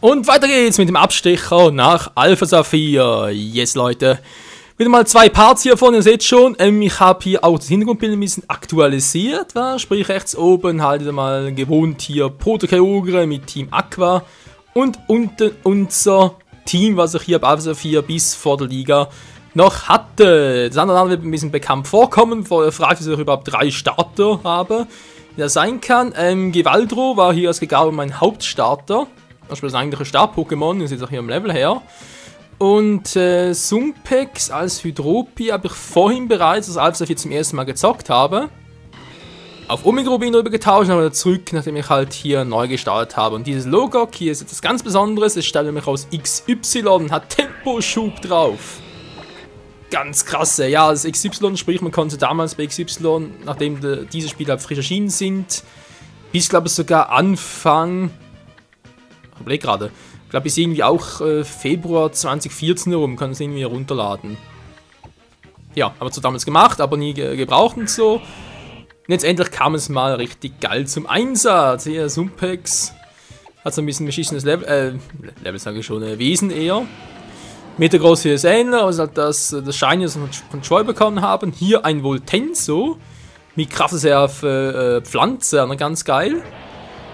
Und weiter geht's mit dem Abstecher nach Alpha Saphir. Yes, Leute. Wieder mal 2 Parts hiervon, ihr seht schon. Ich habe hier auch das Hintergrundbild ein bisschen aktualisiert. Sprich, rechts oben halt wieder mal gewohnt hier Proto-Kyogre mit Team Aqua. Und unten unser Team, was ich hier bei Alpha Saphir bis vor der Liga noch hatte. Das andere wird ein bisschen bekannt vorkommen. Vorher fragt sich, ob ich überhaupt 3 Starter habe. Wie das sein kann. Givaldro war hier als Gegau mein Hauptstarter. Das ist eigentlich ein Star-Pokémon, das ist auch hier im Level her. Und Sumpex als Hydropi habe ich vorhin bereits, als Alpha Saphir zum ersten Mal gezockt habe, auf Omega-Rubin rüber getauscht und wieder zurück, nachdem ich halt hier neu gestartet habe. Und dieses Logok hier ist etwas ganz Besonderes, es stellt nämlich aus XY und hat Temposchub drauf. Ganz krasse, ja, das XY, sprich man konnte damals bei XY, nachdem diese Spiele halt frisch erschienen sind, bis glaube ich sogar Anfang... Ich überlege gerade. Ich glaube, bis irgendwie auch Februar 2014 herum kann es irgendwie runterladen. Ja, haben wir so damals gemacht, aber nie gebraucht und so. Und jetzt endlich kam es mal richtig geil zum Einsatz. Hier, Sumpex hat so ein bisschen beschissenes Level sage ich schon, Wesen eher. Metergroß hier ist ähnlich, also halt das Shiny, das wir von Troy bekommen haben. Hier ein Voltenso mit Kraftreserve Pflanze, ganz geil.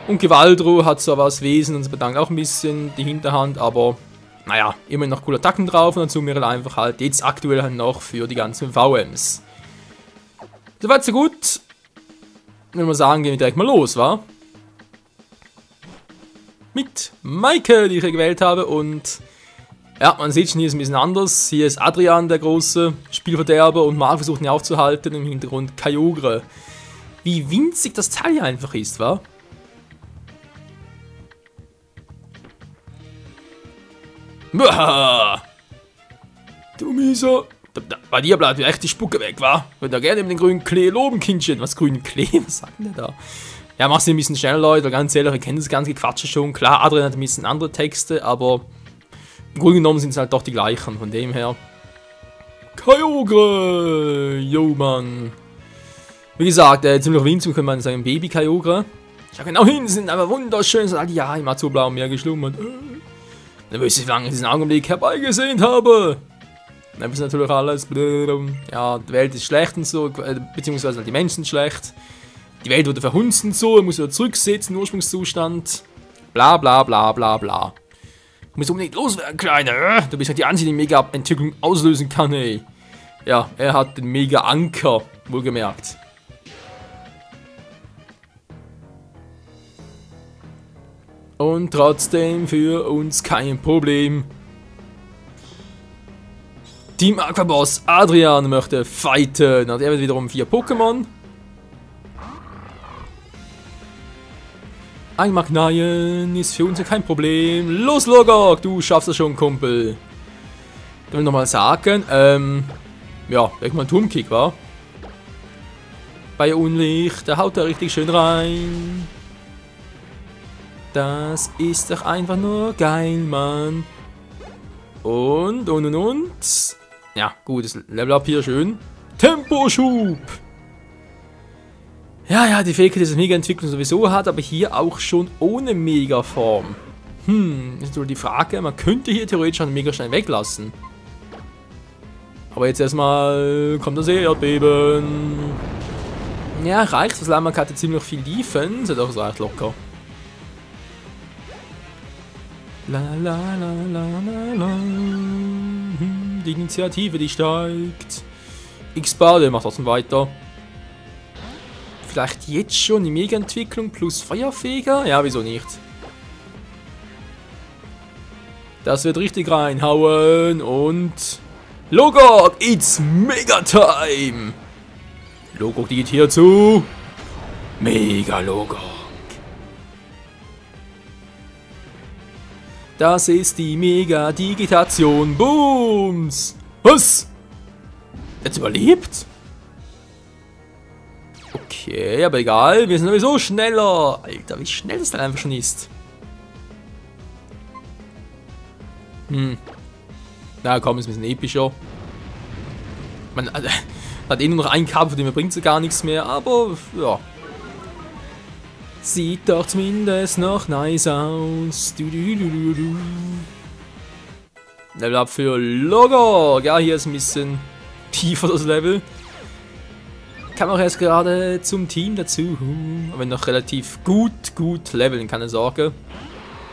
Und Givaldro hat so was Wesen und bedankt auch ein bisschen die Hinterhand, aber naja, immerhin noch coole Attacken drauf und dazu mir einfach halt jetzt aktuell halt noch für die ganzen VMs. Soweit so gut. Wenn wir sagen, gehen wir direkt mal los, wa? Mit Maike, die ich hier gewählt habe und ja, man sieht schon, hier ist ein bisschen anders. Hier ist Adrian, der große Spielverderber und Mark versucht ihn aufzuhalten, im Hintergrund Kyogre. Wie winzig das Teil hier einfach ist, wa? Du Mieser. Bei dir bleibt ja echt die Spucke weg, wa? Wenn da gerne mit den grünen Klee loben, Kindchen. Was, grünen Klee? Was sagt denn der da? Ja, mach's dir ein bisschen schneller, Leute. Ganz ehrlich, ihr kennt das ganze Gequatsche schon. Klar, Adrian hat ein bisschen andere Texte, aber im Grunde genommen sind es halt doch die gleichen. Von dem her. Kyogre! Yo, Mann. Wie gesagt, ziemlich winzig, könnte man sagen, Baby-Kyogre. Schau genau hin, sie sind aber wunderschön. So, ja, im Azurblauen Meer geschlummert. Dann wüsste ich, wie lange ich diesen Augenblick herbeigesehen habe. Dann ist natürlich alles. Ja, die Welt ist schlecht und so, beziehungsweise die Menschen schlecht. Die Welt wurde verhunzt und so, muss wieder zurücksetzen, Ursprungszustand. Bla bla bla bla bla. Du musst unbedingt loswerden, Kleiner. Du bist halt die Einzige, die Mega-Entwicklung auslösen kann, ey. Ja, er hat den Mega-Anker, wohlgemerkt. Und trotzdem für uns kein Problem. Team Aquaboss Adrian möchte fighten. Und er wird wiederum 4 Pokémon. Ein Magnaien ist für uns ja kein Problem. Los, Logok, du schaffst das schon, Kumpel. Ich will nochmal sagen, ja, weg mal ein Turmkick, war. Bei Unlicht, da haut er richtig schön rein. Das ist doch einfach nur geil, Mann. Und. Ja, gutes Level-Up hier, schön. Temposchub! Ja, die Fähigkeit, die das Mega-Entwicklung sowieso hat, aber hier auch schon ohne Mega-Form. Ist nur die Frage, man könnte hier theoretisch einen Mega-Stein weglassen. Aber jetzt erstmal kommt das Erdbeben. Ja, reicht, das Lamak hatte ziemlich viel Defense, doch, es reicht locker. La la la la la la. Die Initiative, die steigt. X-Bade macht trotzdem weiter. Vielleicht jetzt schon die Mega-Entwicklung plus Feuerfeger? Ja, wieso nicht? Das wird richtig reinhauen und... Logok, it's Mega-Time! Logok geht hier zu... Mega-Logok. Das ist die Mega-Digitation. Booms! Was? Jetzt überlebt? Okay, aber egal. Wir sind sowieso schneller. Alter, wie schnell das dann einfach schon ist. Na komm, ist ein bisschen epischer. Man hat eh nur noch einen Kampf, von dem bringt es gar nichts mehr, aber ja. Sieht doch zumindest noch nice aus. Level up für Logo. Ja, hier ist ein bisschen tiefer das Level. Kam auch erst gerade zum Team dazu. Aber noch relativ gut leveln, keine Sorge.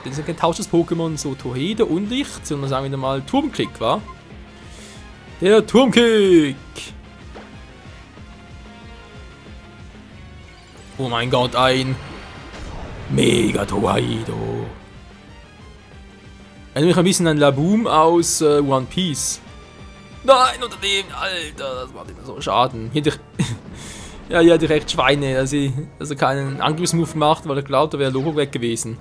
Das ist ein getauschtes Pokémon, so Torhede und Licht, sondern sagen wir mal Turmkick, wa? Der Turmkick! Oh mein Gott, ein Mega Torheido. Erinnert mich ein bisschen an Laboom aus One Piece. Nein, unter dem, Alter, das macht immer so Schaden. Hier ja, hier hatte ich recht Schweine, dass er keinen Angriffsmove macht, weil er glaubt, da wäre Logo weg gewesen.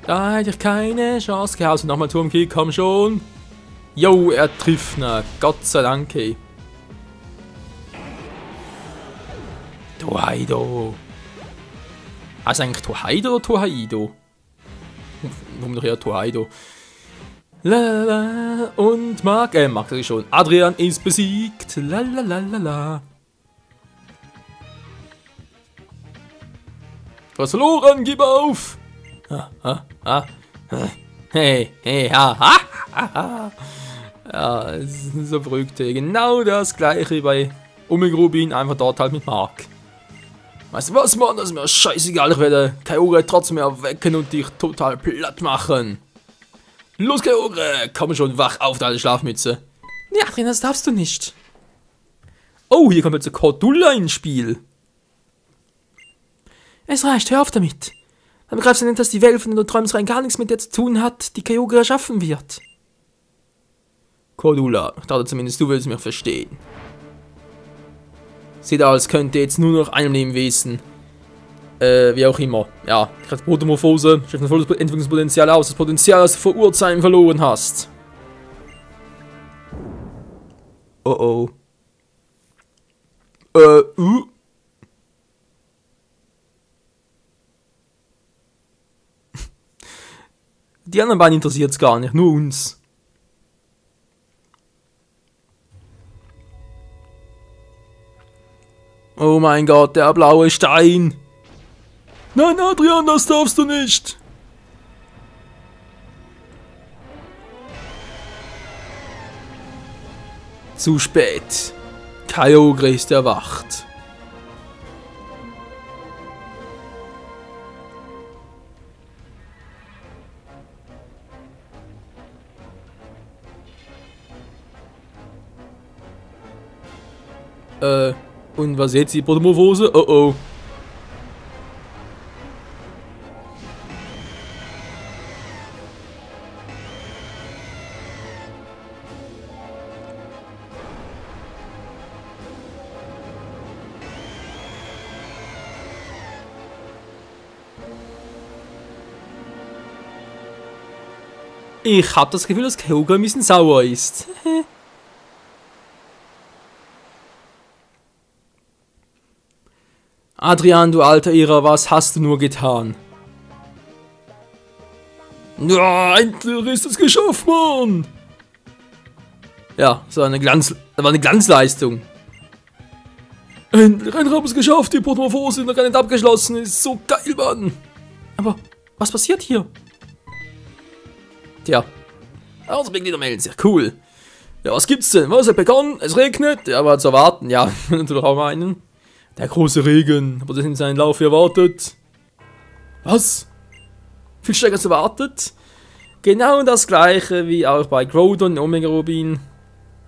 Da hätte ich keine Chance gehabt. Also nochmal Turmkick, komm schon. Jo, er trifft, na, Gott sei Dank, ey. Torheido. Also eigentlich Torheido oder Torheido? Warum doch eher Torheido? Lalala. Und Mark sag ich schon. Adrian ist besiegt. Lalalala. Du hast verloren, gib auf. Hey, ja, es ist so verrückt. Genau das gleiche wie bei Omega Rubin, einfach dort halt mit Mark. Weißt du was, Mann? Das ist mir scheißegal. Ich werde Kyogre trotzdem erwecken und dich total platt machen. Los, Kyogre! Komm schon, wach auf, deine Schlafmütze. Ja, Adrian, das darfst du nicht. Oh, hier kommt jetzt Cordula ins Spiel. Es reicht, hör auf damit. Dann begreifst du nicht, dass die Welt von den Träumsrein gar nichts mit der zu tun hat, die Kyogre erschaffen wird. Cordula, ich dachte zumindest, du willst mich verstehen. Sieht aus, als könnte jetzt nur noch einem Leben wissen. Wie auch immer. Ja, ich hatte Protomorphose, schafft ein volles Entwicklungspotenzial aus. Das Potenzial, das du vor Urzeiten verloren hast. Oh oh. Die anderen beiden interessiert es gar nicht, nur uns. Oh mein Gott, der blaue Stein. Nein, Adrian, das darfst du nicht. Zu spät. Kyogre ist erwacht. Und was jetzt die Protomorphose? Oh oh. Ich hab das Gefühl, dass Kyogre ein bisschen sauer ist. Adrian, du alter Irrer, was hast du nur getan? Ja, endlich ist es geschafft, Mann! Ja, das war eine Glanzleistung. Endlich, wir haben es geschafft, die Protomorphose ist noch gar nicht abgeschlossen, ist so geil, Mann! Aber, was passiert hier? Tja, unsere Mitglieder melden sich, cool. Ja, was gibt's denn? Was hat begonnen? Es regnet? Ja, war zu erwarten, ja, natürlich auch meinen. Der große Regen, aber das in seinen Lauf erwartet. Was? Viel stärker als erwartet? Genau das gleiche wie auch bei Groudon und Omega Rubin.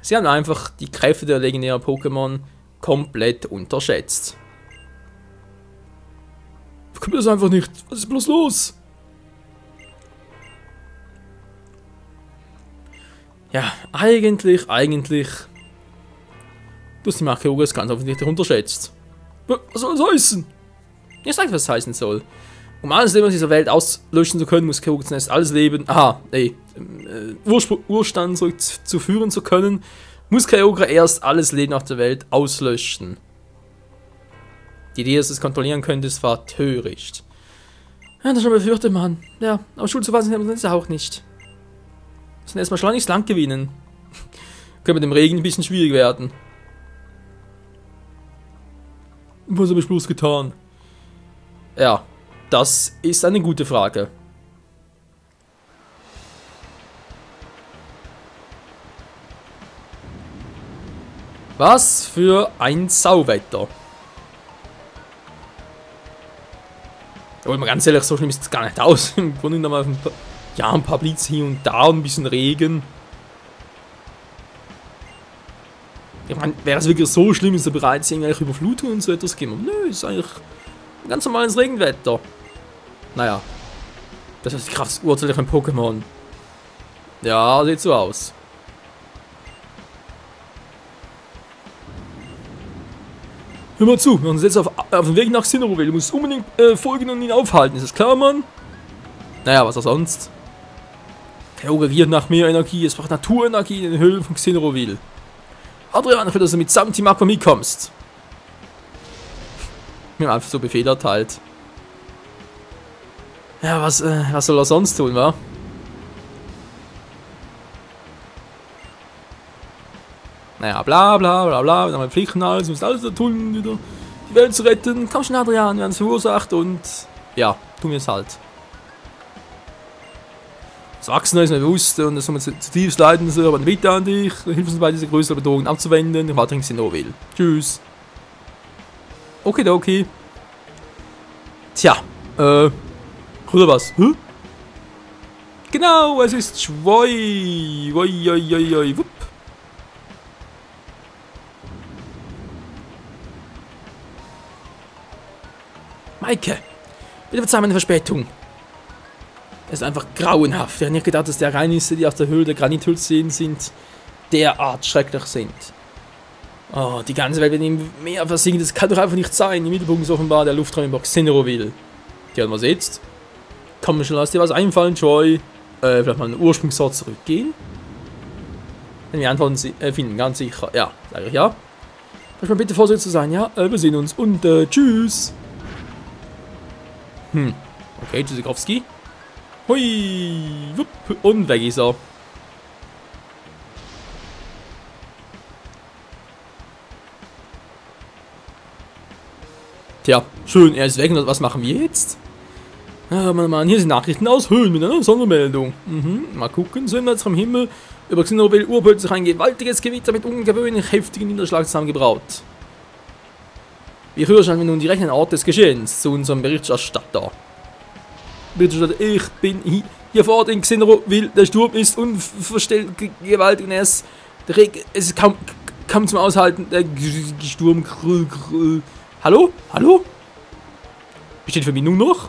Sie haben einfach die Kräfte der legendären Pokémon komplett unterschätzt. Ich komme das einfach nicht. Was ist bloß los? Ja, eigentlich. Du hast die Kyogre ganz offensichtlich unterschätzt. Was soll das heißen? Ich sag, was das heißen soll. Um alles Leben aus dieser Welt auslöschen zu können, muss Kyogre zunächst alles Leben, Urstand zurückzuführen zu können, muss Kyogre erst alles Leben auf der Welt auslöschen. Die Idee, dass es kontrollieren könnte, war töricht. Ja, das schon befürchtet man. Ja, aber Schulzufassen haben wir das auch nicht. Wir müssen erstmal schleunigst Land gewinnen. Könnte mit dem Regen ein bisschen schwierig werden. Was habe ich bloß getan? Ja, das ist eine gute Frage. Was für ein Sauwetter. Aber mal ganz ehrlich, so schlimm ist es gar nicht aus. Im Grunde genommen ja, ein paar Blitze hier und da und ein bisschen Regen. Ich meine, wäre es wirklich so schlimm, ist da bereits irgendwelche Überflutungen und so etwas gegeben? Nö, ist eigentlich ein ganz normales Regenwetter. Naja. Das ist die Krafturteil von Pokémon. Ja, sieht so aus. Hör mal zu, wir sind jetzt auf dem Weg nach Sinnoh. Du musst unbedingt folgen und ihn aufhalten. Ist das klar, Mann? Naja, was auch sonst. Keo regiert nach mehr Energie. Es braucht Naturenergie in den Höhlen von Xenoroville. Adrian, ich will, dass du mitsamt Team Aqua mitkommst. Mir einfach so Befehl erteilt. Ja, was soll er sonst tun, wa? Naja, bla bla bla bla, wir haben Pflichten alles, wir müssen alles tun, wieder die Welt zu retten. Komm schon, Adrian, wir haben es verursacht und ja, tun wir es halt. Das Wachsen ist mir bewusst und das haben wir zutiefst leiden, so, aber eine Bitte an dich, hilf uns bei dieser größeren Bedrohung abzuwenden. Ich warte in Sinnoh-Will. Tschüss. Okay. Tja, oder was? Hä? Genau, es ist Schwoi. Wupp. Maike, bitte verzeih meine Verspätung. Es ist einfach grauenhaft. Ich hätte nicht gedacht, dass die Ereignisse, die aus der Höhle der Granithülle sind, derart schrecklich sind. Oh, die ganze Welt wird im Meer versinken. Das kann doch einfach nicht sein. Im Mittelpunkt ist offenbar der Luftraum in Box Sinnoh-Will. Tja, was jetzt? Komm mir schon, lass dir was einfallen, Joy. Vielleicht mal einen Ursprungsort zurückgehen. Wenn wir Antworten finden, ganz sicher. Ja, sage ich ja. Lass mal bitte vorsichtig zu sein, ja? Wir sehen uns und tschüss. Okay, Tschüssikowski. Hui, wupp, und weg ist er. Tja, schön, er ist weg und was machen wir jetzt? Ah, Mann, hier sind Nachrichten aus Höhlen mit einer Sondermeldung. Mal gucken, so jetzt vom Himmel. Über Xenoroville urplötzlich sich ein gewaltiges Gewitter mit ungewöhnlich heftigen Niederschlag zusammengebraut. Wir hören nun direkt an den Ort des Geschehens zu unserem Berichterstatter. Berichterstatter, ich bin hier vor Ort in Xenoroville. Der Sturm ist unverstellt gewaltig und es ist kaum zum Aushalten. Der Sturm. Hallo? Hallo? Besteht Verbindung noch?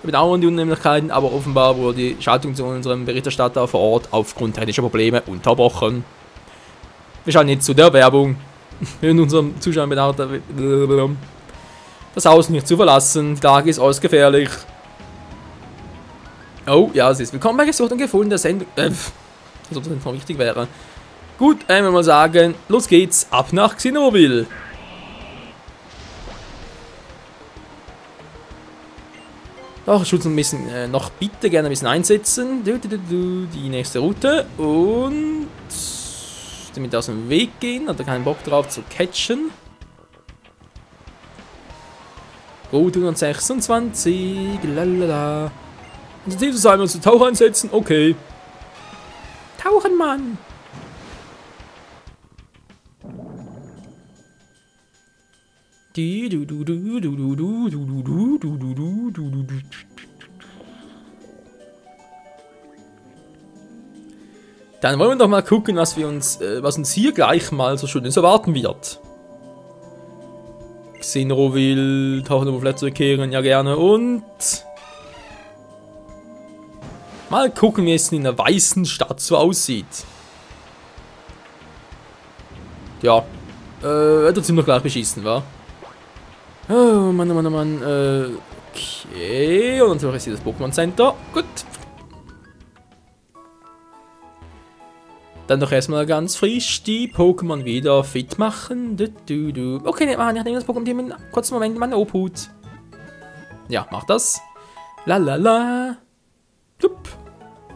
Wir bedauern die Unannehmlichkeiten, aber offenbar wurde die Schaltung zu unserem Berichterstatter vor Ort aufgrund technischer Probleme unterbrochen. Wir schauen jetzt zu der Werbung. Wir hören unserem Zuschauern bedauert, das Haus nicht zu verlassen. Die Lage ist äußerst gefährlich. Oh, ja, es ist willkommen bei Gesucht und Gefunden der Sendung. Als ob das nicht mal wichtig wäre. Gut, einmal mal sagen, los geht's, ab nach Xenoroville. Doch, Schutz ein bisschen, noch bitte gerne ein bisschen einsetzen. Die nächste Route. Und damit aus dem Weg gehen. Hat er keinen Bock drauf zu catchen. Route 126. Lalala. Und dieses einmal zu Tauch einsetzen. Okay. Tauchen, Mann. Dann wollen wir doch mal gucken, was uns hier gleich mal so Schönes erwarten wird. Xenoroville, Tauchenoberfläche zurückkehren, ja gerne. Und mal gucken, wie es in der weißen Stadt so aussieht. Ja, wird ziemlich gleich beschießen, wa? Oh Mann, oh Mann. Okay, und natürlich ist hier das Pokémon Center. Gut. Dann doch erstmal ganz frisch die Pokémon wieder fit machen. Okay, ich nehme das Pokémon hier kurz einen Moment in meinen Obhut. Ja, mach das. Lalala. Plupp.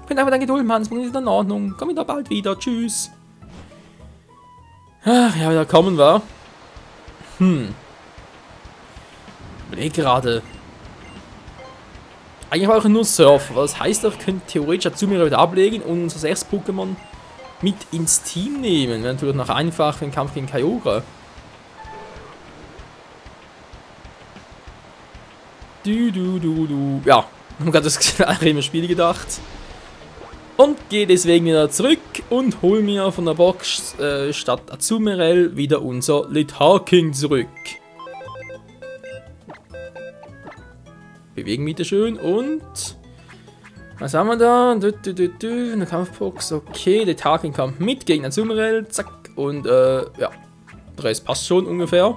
Ich bin einfach dein Geduld, Mann. Es ist in Ordnung. Komm wieder bald wieder. Tschüss. Ach, ja, wieder kommen wir. Gerade. Eigentlich war ich nur Surfer. Das heißt, ich könnte theoretisch Azumarill wieder ablegen und unser 6 Pokémon mit ins Team nehmen. Wäre natürlich noch einfach für den Kampf gegen Kyogre. Ja, ich habe gerade das gleiche im Spiel gedacht. Und gehe deswegen wieder zurück und hole mir von der Box statt Azumarill wieder unser Letharking zurück. Bewegen bitte schön und... Was haben wir da? Eine Kampfbox, okay. Letharking kommt mit gegen Azumarill, zack. Und ja, der Rest passt schon ungefähr.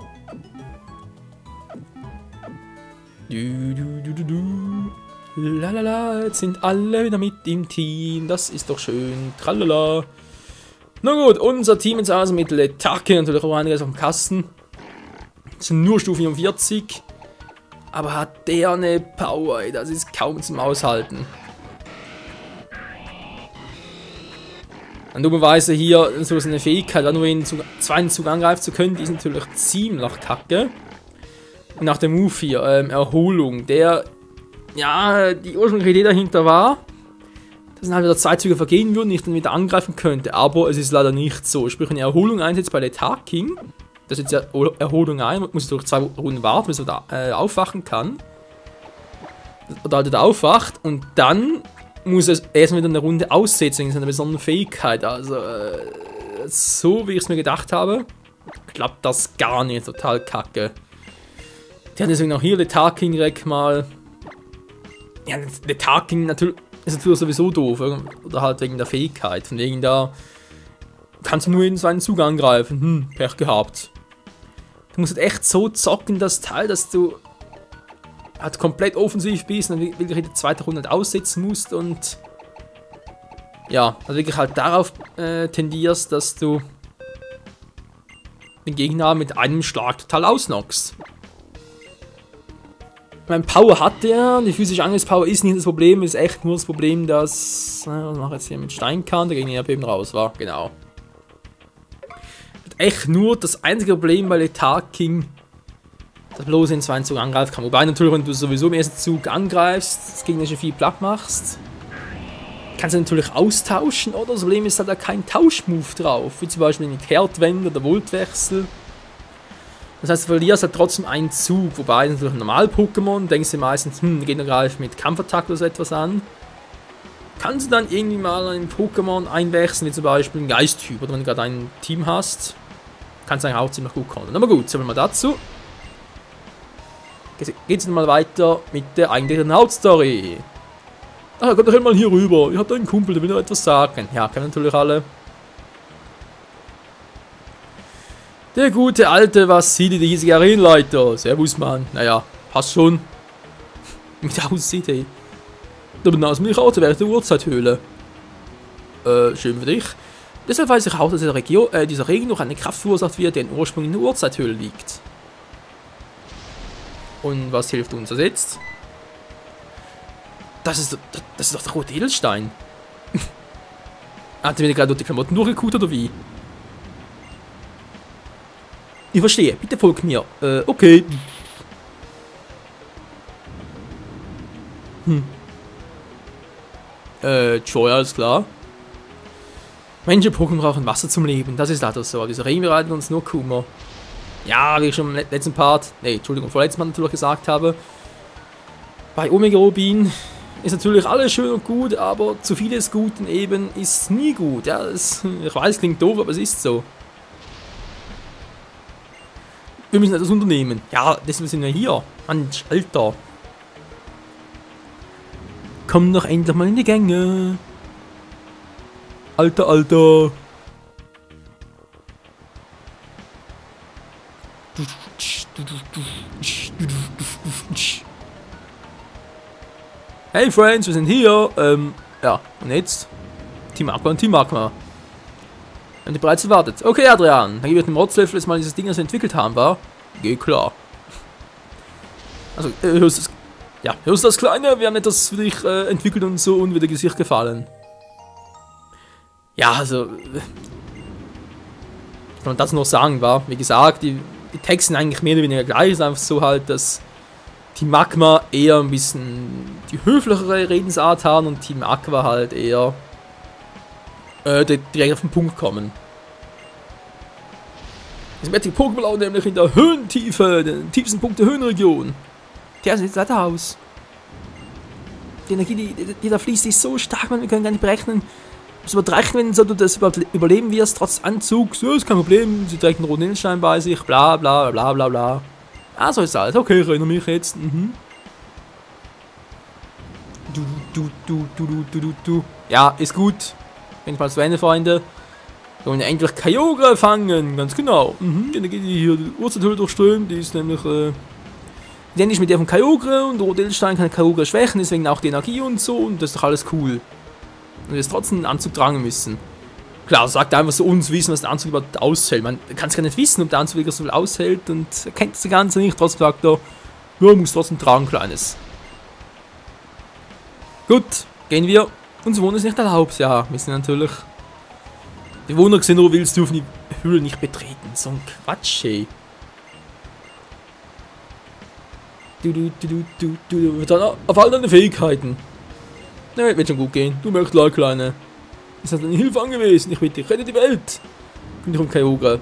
Lalala, jetzt sind alle wieder mit im Team. Das ist doch schön. Tralala. Na gut, unser Team ist also mit Letharking natürlich auch einiges auf dem Kasten. Das sind nur Stufe 44. Aber hat der eine Power, ey, das ist kaum zum Aushalten. Und dummerweise hier so eine Fähigkeit, nur in zweiten Zug angreifen zu können, die ist natürlich ziemlich kacke. Und nach dem Move hier, Erholung, der, ja, die ursprüngliche Idee dahinter war, dass dann halt wieder 2 Züge vergehen würden und ich dann wieder angreifen könnte. Aber es ist leider nicht so. Sprich, wenn ihr Erholung einsetzt bei Letharking, das ist ja Erholung ein, muss ich durch 2 Runden warten, bis er da aufwachen kann. Oder halt aufwacht und dann muss er erstmal wieder eine Runde aussetzen in seiner besonderen Fähigkeit. Also, so wie ich es mir gedacht habe, klappt das gar nicht. Total kacke. Die haben deswegen auch hier Letharking direkt mal. Ja, Letharking ist natürlich sowieso doof. Oder halt wegen der Fähigkeit. Von wegen da kannst du nur in seinen Zug angreifen. Pech gehabt. Du musst halt echt so zocken, das Teil, dass du halt komplett offensiv bist und dann wirklich in der zweiten Runde halt aussetzen musst und ja, also wirklich halt darauf tendierst, dass du den Gegner mit einem Schlag total ausnockst. Mein Power hat der, die physische Angriffspower ist nicht das Problem, ist echt nur das Problem, dass, was mache ich jetzt hier mit Stein kann, der Gegner eben raus war, genau. Echt nur das einzige Problem bei Letharking, dass bloß in 2 Zug angreifen kann. Wobei natürlich, wenn du sowieso im ersten Zug angreifst, das Gegner schon viel platt machst, kannst du natürlich austauschen, oder? Das Problem ist halt da kein Tauschmove drauf, wie zum Beispiel mit Kehrtwende oder Voltwechsel. Das heißt, du verlierst halt trotzdem einen Zug, wobei natürlich ein Normal-Pokémon, denkst du meistens, der Gegner greift mit Kampfattacke oder so etwas an. Kannst du dann irgendwie mal einen Pokémon einwechseln, wie zum Beispiel ein Geist-Typ, oder wenn du gerade ein Team hast, kannst du eigentlich auch ziemlich gut kommen. Aber gut, so mal dazu. Geht's dann mal weiter mit der eigentlichen Hauptstory. Ach, kommt doch mal hier rüber. Ich hab da einen Kumpel, der will noch etwas sagen. Ja, kennen natürlich alle. Der gute alte Vassili, der hiesige Arenaleiter. Servus, Mann. Naja, passt schon. Wie der aussieht, ey. Da benausen mich auch, während der Urzeithöhle. Schön für dich. Deshalb weiß ich auch, dass dieser Regen durch eine Kraft verursacht wird, der in Ursprung in der Urzeithöhle liegt. Und was hilft uns das jetzt? Das ist doch der rote Edelstein. Hat er mir gerade durch die Klamotten durchgekut oder wie? Ich verstehe, bitte folgt mir. Okay. Joy, alles klar. Manche Pokémon brauchen Wasser zum Leben, das ist leider so. Dieser Regen bereitet uns nur Kummer. Ja, wie ich schon im letzten Part, vorletzten Mal natürlich gesagt habe, bei Omega Rubin ist natürlich alles schön und gut, aber zu viel des Guten eben ist nie gut. Ja, ich weiß, es klingt doof, aber es ist so. Wir müssen etwas unternehmen. Ja, deswegen sind wir hier. Mensch, Alter. Komm doch endlich mal in die Gänge. Alter, Alter. Hey Friends, wir sind hier. Ja, und jetzt? Team Aqua und Team Magma. Habt ihr bereits erwartet? Okay, Adrian, dann gebe ich dem Rotzlöffel jetzt mal dieses Ding, das wir entwickelt haben, war? Geh klar. Also, hörst du das Kleine? Wir haben etwas für dich entwickelt und so und wird dir Gesicht gefallen. Ja, also, kann man das noch sagen, war? Wie gesagt, die Texte sind eigentlich mehr oder weniger gleich, ist einfach so halt, dass Team Magma eher ein bisschen die höflichere Redensart haben und Team Aqua halt eher direkt auf den Punkt kommen. Das Magic Pokémon nämlich in der Höhentiefe, den tiefsten Punkt der Höhenregion. Der sieht leider aus. Die Energie, die da fließt, ist so stark, man, wir können gar nicht berechnen. Es wird rechnen, wenn du das überhaupt überleben wirst, trotz Anzugs. Ja, ist kein Problem, sie trägt einen roten Hilfsstein bei sich, bla bla bla bla bla. Ah, so ist alles. Okay, ich erinnere mich jetzt. Ja, ist gut. Bin ich mal zu Ende, Freunde. Wir wollen endlich Kyogre fangen, ganz genau. Die Energie, die hier die Urzelhöhle durchströmt, die ist nämlich identisch mit der von Kyogre und der rote Hilfsstein kann Kyogre schwächen, deswegen auch die Energie und so und das ist doch alles cool. Und wir jetzt trotzdem einen Anzug tragen müssen. Klar, sagt einfach so uns wissen, was der Anzug überhaupt aushält. Man kann es gar nicht wissen, ob der Anzug so viel aushält und erkennt das Ganze nicht. Trotzdem sagt er, ja, muss trotzdem tragen, Kleines. Gut, gehen wir. Unser Wohnen ist nicht erlaubt. Ja, wir sind natürlich. Die Bewohner gesehen, du willst, dürfen die Höhle nicht betreten. So ein Quatsch, ey. Dann auf all deine Fähigkeiten. Ne, wird schon gut gehen. Du möchtest leid, Kleine. Das ist eine Hilfe angewiesen. Ich bitte, rette die Welt. Bin ich um Kyogre.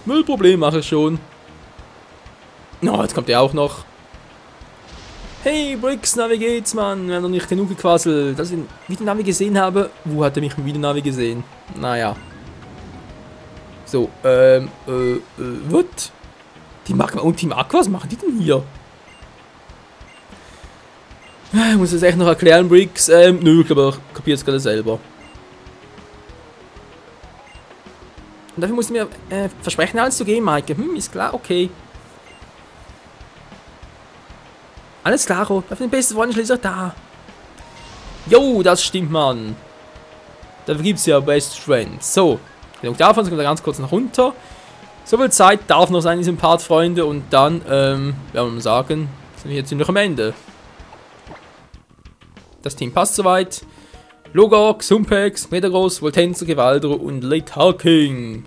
Null Problem, mache ich schon. Na, jetzt kommt er auch noch. Hey, Brix, na, wie geht's, Mann? Wir haben noch nicht genug gequasselt. Dass ich wieder Navi gesehen habe. Wo hat er mich wieder Navi gesehen? Naja. So, what? Die Magma und Team Aqua, was machen die denn hier? Ich muss das echt noch erklären, Brix. Nö, ich glaube, ich kapiere es gerade selber. Und dafür musst du mir versprechen, alles zu geben, Maike. Ist klar, okay. Alles klar, dafür den besten Freund ist auch da. Jo, das stimmt, Mann. Dafür gibt es ja Best Friends. So, genug davon, so kommt er ganz kurz noch runter. So viel Zeit darf noch sein in diesem Part, Freunde. Und dann, werden wir mal sagen, sind wir jetzt ziemlich am Ende. Das Team passt soweit. Logok, Sumpex, Metagross, Voltenser, Gewaldro und Littleking.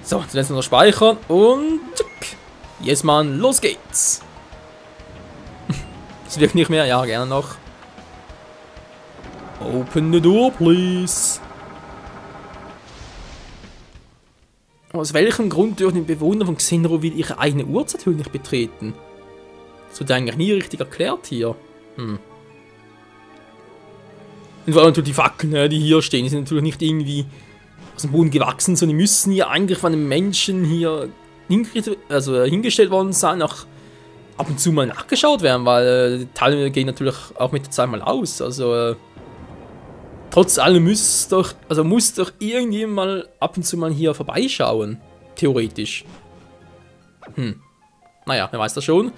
So, zuletzt noch speichern und tschick. Yes, Mann, los geht's. Das wirkt nicht mehr, ja, gerne noch. Open the door, please. Aus welchem Grund dürfen die Bewohner von Xenroville ihre eigene Urzeithöhle nicht betreten? Das wird eigentlich nie richtig erklärt hier. Und vor allem natürlich die Fackeln, die hier stehen, die sind natürlich nicht irgendwie aus dem Boden gewachsen, sondern die müssen hier eigentlich von einem Menschen hier hingestellt worden sein, auch ab und zu mal nachgeschaut werden, weil die Teile gehen natürlich auch mit der Zeit mal aus. Also trotz allem muss doch irgendjemand mal ab und zu mal hier vorbeischauen. Theoretisch. Naja, wer weiß das schon.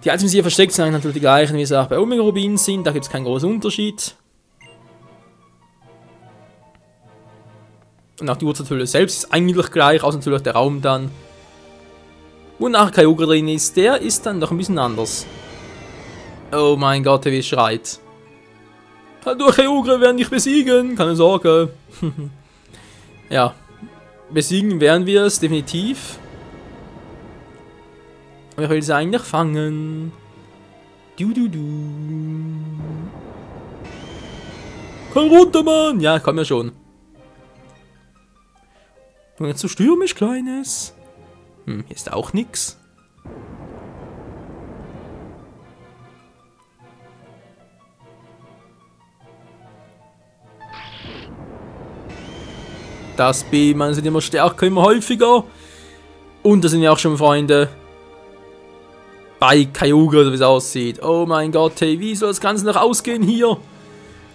Die Items, die hier versteckt sind, natürlich die gleichen, wie es auch bei Omega Rubin sind. Da gibt es keinen großen Unterschied. Und auch die Urzeithöhle selbst ist eigentlich gleich, außer natürlich der Raum dann. Wo nachher Kyogre drin ist, der ist dann doch ein bisschen anders. Oh mein Gott, wie es schreit. Durch Kyogre werden dich besiegen, keine Sorge. Ja, besiegen werden wir es definitiv. Aber ich will sie eigentlich fangen. Komm runter, Mann! Ja, komm ja schon. Und jetzt so stürmisch, Kleines. Hier ist auch nix. Das B-Mann sind immer stärker, immer häufiger. Und da sind ja auch schon Freunde. Bei Kyogre, so wie es aussieht. Oh mein Gott, hey, wie soll das Ganze noch ausgehen hier?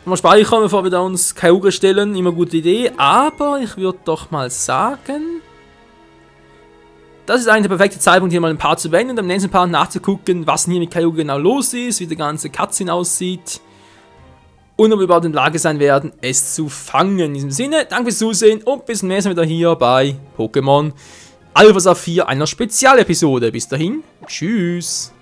Mal speichern, bevor wir da uns Kyogre stellen. Immer gute Idee. Aber ich würde doch mal sagen, das ist eigentlich der perfekte Zeitpunkt, hier mal ein Part zu beenden und am nächsten Part nachzugucken, was denn hier mit Kyogre genau los ist, wie der ganze Cutscene aussieht. Und ob wir überhaupt in der Lage sein werden, es zu fangen. In diesem Sinne, danke fürs Zusehen und bis zum nächsten Mal wieder hier bei Pokémon Alpha Saphir, einer Spezialepisode. Bis dahin, tschüss.